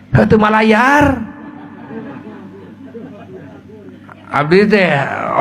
Heuh malayar. Abdi teh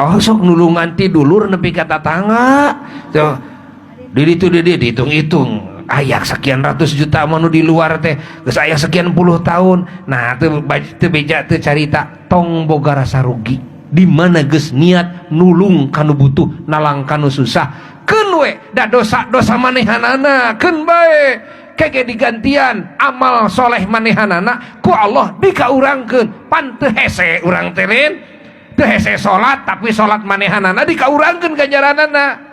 oh sok nulungan ti dulur nepi ka tatangga. Tuh di ditu di dieu dihitung-hitung aya sekian ratus juta mah nu di luar teh geus aya sekian puluh tahun. Nah teu teu beja teu carita tong boga rasa rugi. Di mana geus niat nulung kanu butuh, nalang kanu susah, keun we da dosa-dosa manehanana keun bae kege digantian amal soleh manehanana ku Allah dikaurangkeun. Pan teu hese urang teh lain teu hese salat tapi salat manehanana dikaurangkeun ganjaranana.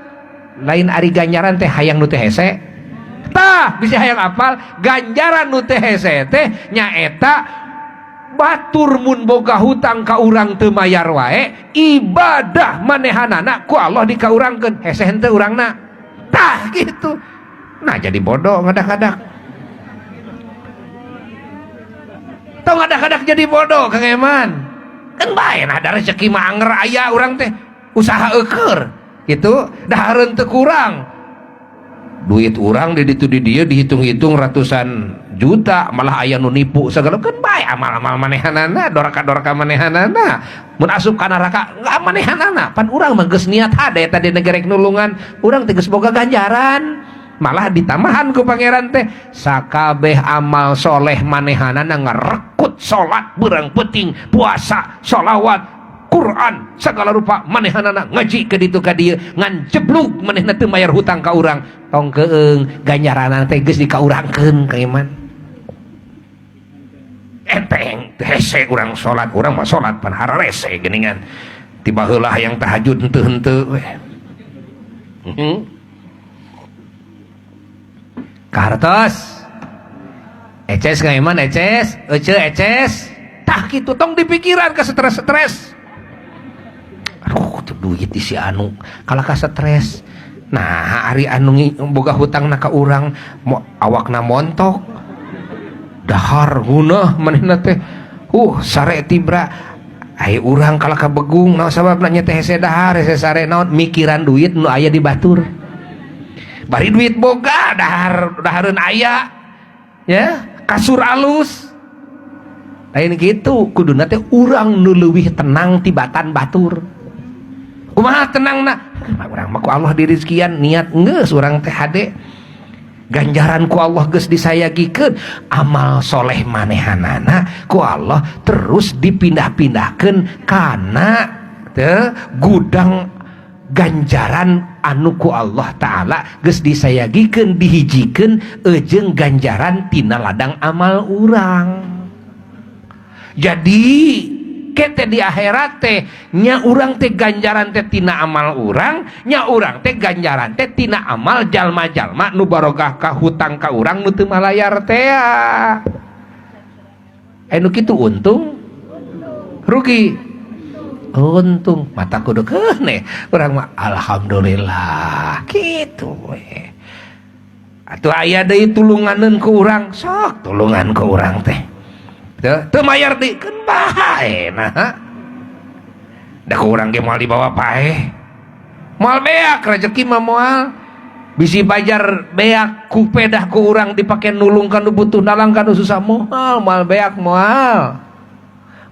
Lain ari ganjaran teh hayang nu teu hese. Tah bisa hayang apal ganjaran nu teu hese teh nyaeta batur mun boga hutang ka urang teu mayar wae ibadah manehanana ku Allah dikaurangkeun hese henteu urangna. Tah gitu. Nah jadi bodoh ngadak-ngadak. Tong ngadak-ngadak jadi bodoh Kang Eman. Kan bae nah da rezeki mah anger aya urang teh usaha eueur gitu dahareun teu kurang. Duit urang di ditu di dieu dihitung-hitung ratusan juta malah aya nu nipu segala kan bae amal-amal manehanana doraka-doraka manehanana mun asup ka neraka enggak manehanana pan urang mah geus niat hade tadi negerek nulungan urang teh geus boga ganjaran malah ditambahan ku pangeran teh sakabeh amal soleh manehanana ngarekut salat beurang peuting puasa sholawat Quran segala rupa manehanana ngaji ke ditu ka dieu ngan jeblug manehna teu mayar hutang ka urang tong keung ganjaranana teh geus dikaurangkeun Kang Iman. Enteng teu hese urang salat urang mah salat pan hararese geuningan tiba heula hayang tahajud henteu-henteu we. Kahartos eces Kang Iman eces ece eces tah kitu tong dipikiran ka stres-stres. Aduh tuh duit di si anu kalah ka stres. Nah ari anu boga hutang na ka urang awakna montok dahar ngeunah manehna teh sare tibra ai urang kalah ka begung naon sababna nya teh hese dahar hese sare naon mikiran duit nu aya di batur bari duit boga dahar dahareun aya ya kasur alus lain kitu kuduna teh urang nu leuwih tenang tibatan batur. Kumaha tenangna urang mah ku Allah dirizkian niat geus urang teh hade ganjaran ku Allah geus disayagikeun amal soleh manehanana ku Allah terus dipindah-pindahkeun kana teh gudang ganjaran anu ku Allah Ta'ala geus disayagikeun dihijikeun eujeung ganjaran tina ladang amal urang. Jadi kete di akhirat teh nya urang teh ganjaran teh tina amal urang nya urang teh ganjaran teh tina amal jalma-jalma nu barogah ka hutang ka urang nu teu malayar teh. Anu kitu untung rugi untung mata kudu keuneh urang mah alhamdulillah kitu we. Atuh aya deui tulunganeun ku urang sok tulungan ku urang teh teu mayar deui keun bae nah da ku urang ge moal dibawa paeh moal beak rezeki mah moal bisi bajar beak ku pedah ku urang dipake nulung ka nu butuh nalang ka nu susah moal moal beak moal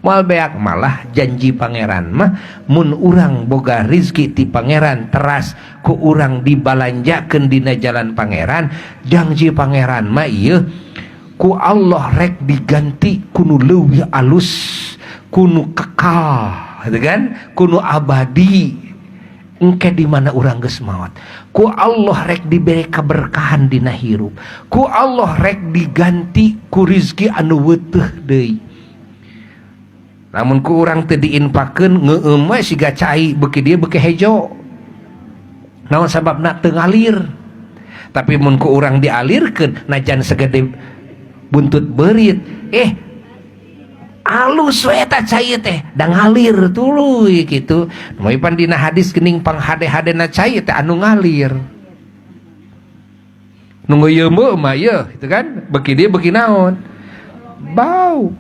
moal beak malah janji pangeran mah mun urang boga rizki ti pangeran teras ku urang dibalanjakeun dina jalan pangeran janji pangeran mah ieu ku Allah rek diganti kunu leuwih alus kunu kekal gitu kan kunu abadi engke di mana urang geus maot ku Allah rek diberi keberkahan dina hirup ku Allah rek diganti ku rizki anu weteuh deui. Lamun ku urang teu diinfakeun ngeueum we siga cai beuki dieu beuki hejo naon sababna teu ngalir. Tapi mun ku urang dialirkeun najan segede buntut beurit alus we eta cai teh da ngalir tuluy kitu. Moe pan dina hadis geuning panghade-hadena cai teh anu ngalir nu ngeuyeumeu mah ieu gitu kan beuki dieu beuki naon bau.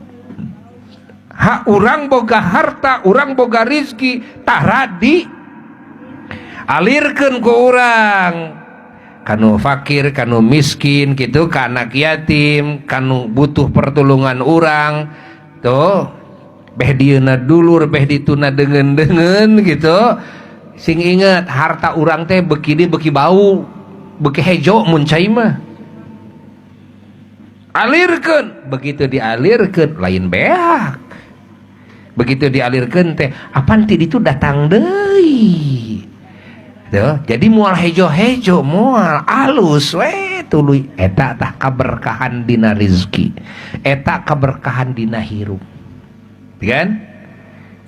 Hak urang boga harta urang boga rizki tara di alirkeun ku urang Kanu fakir, kanu miskin gitu, ka anak yatim, kanu butuh pertolongan urang tuh, beh dieuna dulur, beh dituna deungeun-deungeun gitu. Sing inget, harta urang teh beki di beki bau, beki hejo mun cai mah. Alirkeun, begitu dialirkeun lain beak. Begitu dialirkeun teh apan ti ditu datang deui. Tuh, jadi moal hejo-hejo, moal alus we tuluy. Eta tah kaberkahan dina rizki, eta kaberkahan dina hirup, kan?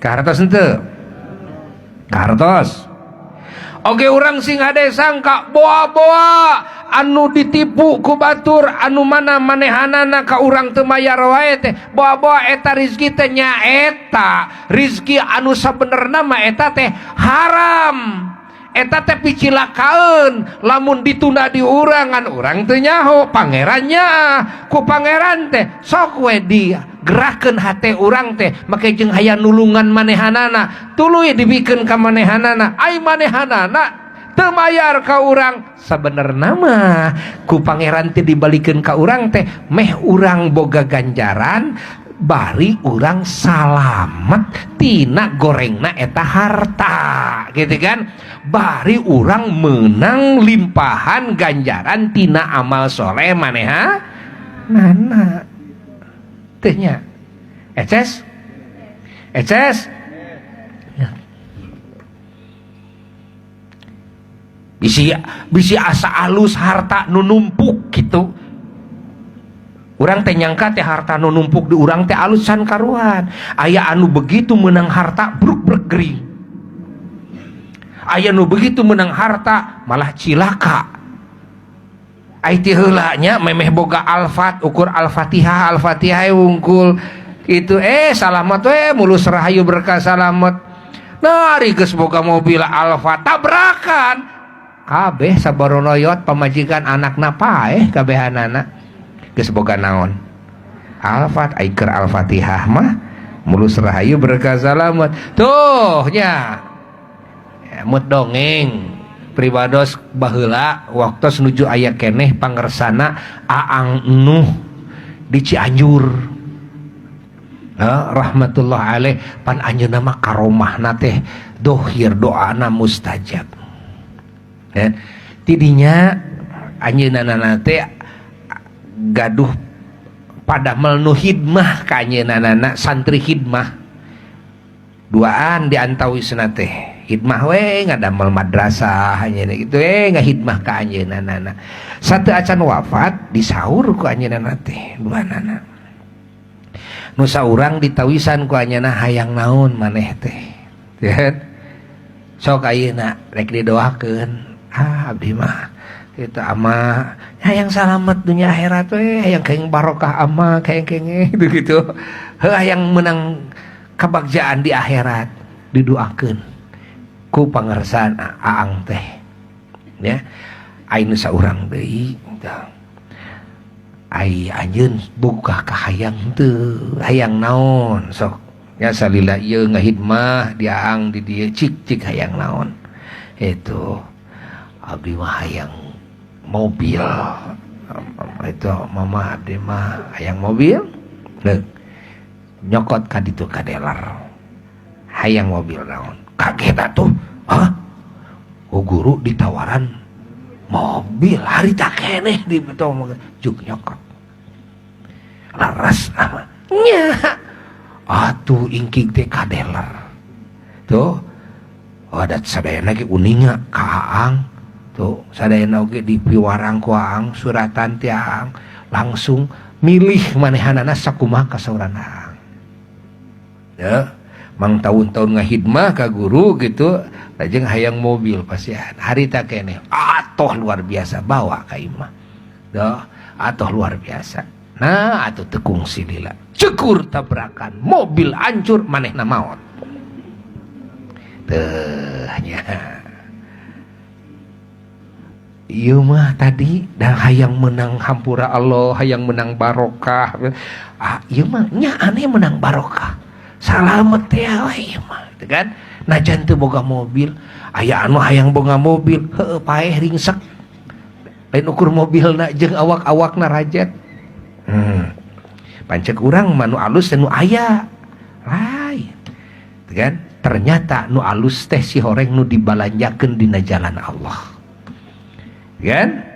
Kahartos henteu? Kahartos. Oke, urang sing hade sangka boa-boa anu ditipu ku batur, anu mana manehanana ka urang teu mayar wae teh, boa-boa eta rizki teh nyaeta rizki anu sabenerna mah eta teh haram, eta teh picilakaeun. Lamun ditunda di urangan, urang teu nyaho, pangerannya ku pangeran teh sok we digerakkeun hate urang teh, make jeung hayang nulungan manehanana, tuluy dibikeun ka manehanana. Ai manehanana teu mayar ka urang, sabenerna mah ku pangeran teh dibalikeun ka urang teh meh urang boga ganjaran, bari urang salamet tina gorengna eta harta gitu kan, bari urang menang limpahan ganjaran tina amal soleh maneha nana teh nya. Eces, eces ya. Bisi bisi asa alus harta nu numpuk gitu. Urang teh nyangka teh harta nu numpuk di urang teh alus, can karuan. Aya anu begitu menang harta bruk bruk gering, aya nu begitu menang harta malah cilaka. Ai ti heula nya memeh boga Alphard, ukur Al-Fatihah, Al-Fatihah wungkul itu, salamat we, mulus rahayu berkah salamat. Nah, ari geus boga mobil Alphard, tabrakan kabeh sabaronoyot, pamajikan, anakna paeh kabehanana. Geus boga naon? Alphard. Ai keur Al-Fatihah mah mulus rahayu berkah salamat. Tuh nya, mut dongeng pribados baheula waktu nuju aya keneh pangersana Aang Nuh di Cianjur, rahmatullah alaih. Pan anjeunna mah karomahna teh dohir, doana mustajab ya. Tidinya anjeunna teh gaduh padamel nu hidmah ka anjeunna, santri hidmah duaan di antawisna teh, hidmah we ngadamel madrasah anjeunna gitu, ngahidmah ka anjeunna. Satu acan wafat disaur ku anjeunna teh duanana. Nu saurang ditawisan ku anjeunna, "Hayang naon maneh teh?" Ya, sok ayeuna rek didoakeun. "Ah, abdi mah itu ama hayang salamet dunia akhirat we, hayang kenging barokah ama kenging kenging gitu gitu, heuh, hayang menang kebagjaan di akhirat." Didoakeun ku pangersaan Aang teh ya. Ai nu saurang deui, "Ai anjeun boga kahayang teu? Hayang naon sok ya? Salila ieu ngahidmah di Aang di dieu, cik cik hayang naon?" "Itu abdi mah hayang mobil itu, mama, abdi mah hayang mobil." Leuk, nyokot ka ditu ka dealer, "Hayang mobil naon?" Kaget atuh, "Hah? Oh, guru ditawaran mobil harita keneh di betul." Juk nyokot, "Leres ama nya atuh." Ingkig teh ka dealer tuh. Oh, ada sadayana ge uninga ka Aang tuh, sadayana oge dipiwarang ku Aang, suratan ti Aang, langsung milih manehanana sakumaha kasauran Aang ya. Mang tahun-tahun ngahidmah ka guru gitu, lajeng hayang mobil pasihan harita keneh. Atoh luar biasa, bawa ka imah. Tuh, atoh luar biasa. Nah atuh teu kungsi lila, cekur tabrakan, mobil hancur, manehna maot. Teh nya, ieu mah tadi dah hayang menang hampura Allah, hayang menang barokah. Ah, ieu mah nya aneh, menang barokah salamet teh we ieu mah gitu kan. Najan teu boga mobil, aya anu hayang boga mobil, heueuh, paeh ringsek. Lain ukur mobilna jeung awak-awakna rajet. Pan cek urang mah nu alus teh nu aya. Lain. Kan? Ternyata nu alus teh sihoreng nu dibalanjakeun dina jalan Allah. Kan?